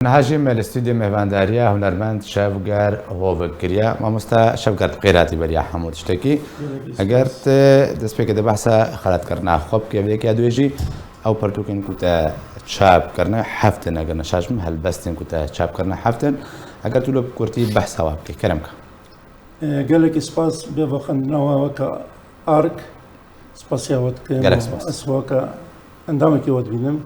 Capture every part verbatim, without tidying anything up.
Niha jî me li stûdyo mêvandariya hunermend Şevger Hovik kiriye. Mamoste Şevger, tu qêratî beriya hemû tiştekî. Eger tu destpêkê de behsa xelatkirina xwe bike, vê yekê ya duyê jî ew pertûkên ku te çap kirine heft in, eger neşaş bim, helbestên ku te çap kirine heft in. Eger tu li bi kurtî behsa wan bikî, kerem ke. E, gelekî spas bê vexwendina we weke ARK. Spasiya we dikim. Gelek spas. Ez weke endamekî we dibînim.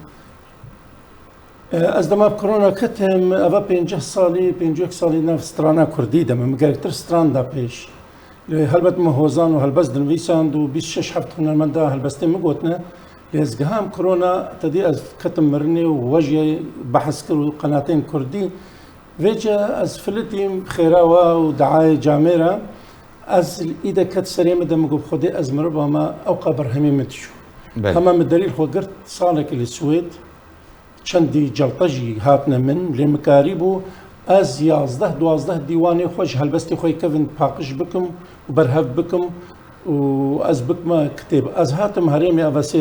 E, ez dema bi korona ketim, eva pêncî salî, pêncî yek salî nav strana kurdî de me. Min gelektir stran da pêş. Lê helbet me hozan û helbest dinivîsand û bîst şeş heft hunermenda helbestê min gotine. Lê ez giham korona, te dî ez ketim mirinê û we jî behs kir û qenatên kurdî. Vêce ez filitîm xêra we û diayê camê re. Ez î de ket serê min de, min got, Xwedê ez miriva me, ewqa berhemê min diçû. Belê. Hema min delîl xwe girt, salekî li Swêd, çendî celta jî hatine min, lê min karîbû ez yazdeh duwazdeh dîwanê xwe ji helbestê xwe yê kevin paqij bikim û berhev bikim û ez bikime kitêb. Ez hatim herêmê eve sê,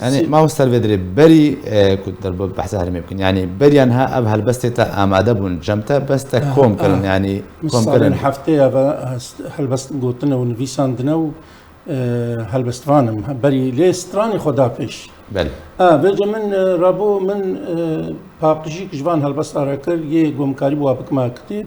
Yanî, sê mamoste, vê dirê berî, e, ku derbo behsa herêmê bikin. Yanî, beriya niha ev helbestê te amade bûn cem te, bes te Ah, kom kirin, ah. yanî, Min kom salên kirin. heftê eve, e, helbest gotine û nivîsandine û, e, helbestvan im. Berî lê stranê xwe da pêş. Belê. A, vêce min, e, rabû min, e, paqijîk ji van helbesta re kir, yê ku min karîbû wa bikima kitêb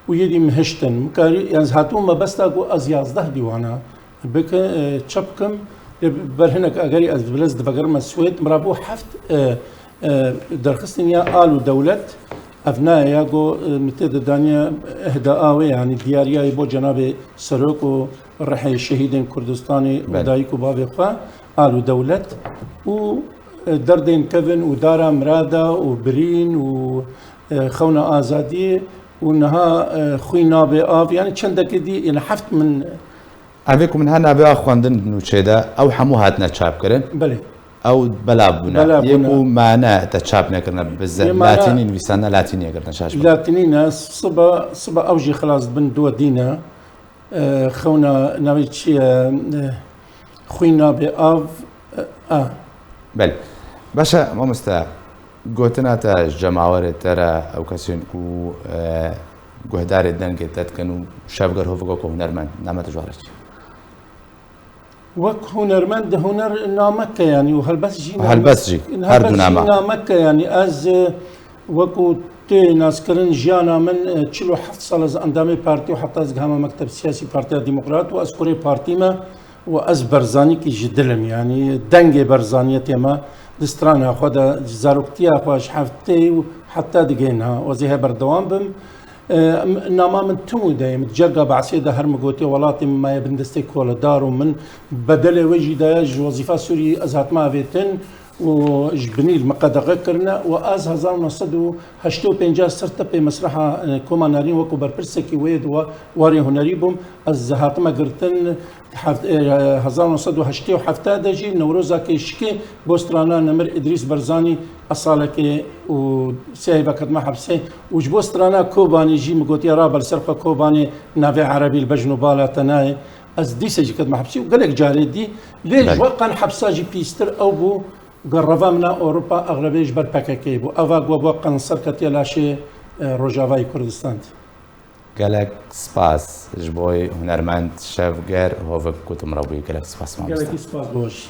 û yê dî min hiştin. Min karî, yani, hatibû mebesta ku ez yazdeh dîwana bike, e, çap kim. Lê ber hinek egerî ez bilez divegerime Swêd, min rabû heft, e, e, derxistin ya al û dewlet, ev nayê ya ku, e, min tê de daniye ihda awê, yani diyariya bo cenabê serok û rihê şehîdên Kurdistanê û Belê. dayik û bavê xwe, al û dewlet û, e, derdên kevin û dara mirada û birîn û, e, xewna azadiyê û niha, e, xwîn nabê av, yani çendekê dî, yani heft min Evê ku min her navê a xwendin nûçê de, ew hemû hatine çapkirin. Belê. Ew belav bûne. Belav Yê bûne. ku mane te çap nekirine, bi ze-, Yê mane latînî nivîsane, latînî nekirine, şaş bûne. Latînî ne, siba, siba ew jî xilas dibin duwe dîne, e, xewna navê çi ye, e, xwîn nabê av, e, a. Belê. Baş e, mamoste, Gotina te ji cemawerê te re, ew kesên ku, e, guhdarê dengê te dikin û Şevger Hovik wek hunermend, name te ji wan re çi? Wek hunermend, huner namek e, yani, û helbest jî Û namek. helbest jî, Helbest her du jî nama. namek e, yani, ez, e, wekû tê naskirin jiyana min, e, çil û heft sal ez endamê partî û heta ez gihama mekteb siyasî Partiya Demokrat û ez kurê partî me. û ez Barzanîkî ji dil im, yanî dengê Barzaniyetê me di strana xwe de, ji zaroktiya xwe, ji heftê û heta digihê niha, ez ê hê berdewam bim. E, em, nama min tim û deyê, min di cerga behsê de her min gotiye, welatê min maye bin destê koledar û min bedelê wê jî daye, ji wezîfa Sûriyê ez hatime avêtin û ji binî li min qedexe kirine û ez hezar û neh sed û heştê û pênc ser tepê mesreha, e, Koma Nerîn wekû berpirsekî wê di wa-, warê hunerî bûm. Ez hatime girtin, Heft-, e, hezar neh sed û heştê û heft de jî Newroza Kêşikê bo strana Nemir Îdrîs Barzanî Esalekê û sê heyva ketime hepsê û ji bo strana Kobanê jî min gotiye rabe li ser xwe Kobanê navê erebî li bejn û bala te nayê. Ez dîse jî ketime hepsê û gelek carê dî lê Belê. ji we qan hepsa jî pîstir ew bû ku reva min a Ewropa exlebê ji ber P K K bû. Eva ku we qan ser ketiye laşê, e, Rojavayê Kurdistan dî. Gelek spas ji bo hunermend Şevger Hovik ku tu min re bûyî. Gelek spas mamoste. Gelekî spas bo we jî.